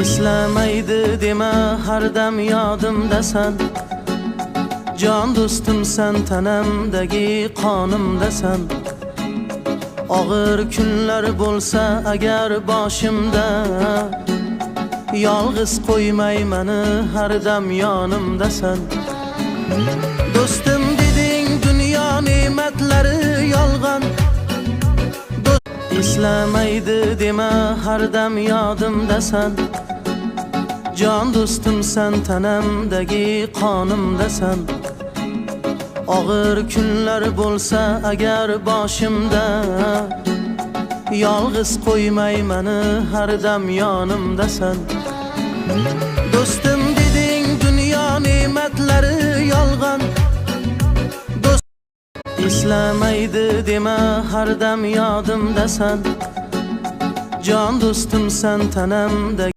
Eslamaydi dema, har dam yodimdasan. Jon do'stimsan, tanamdagi qonimdasan. Og'ir kunlar bo'lsa agar boshimda, yolg'iz qo'ymay mani, har dam yonimdasan. Do'stim deding, dunyo ne'matlari yolg'on. Eslamaydi dema, har dam yodimdasan. Jon do'stimsan, tanamdagi qonimdasan. Og'ir kunlar bo'lsa agar boshimda, yolg'iz qo'ymay mani, har dam yonimdasan. Do'stim deding, dunyo ne'matlari yolg'on. Do'st eslamaydi dema, har dam yodimdasan. Jon do'stimsan, tanamdagi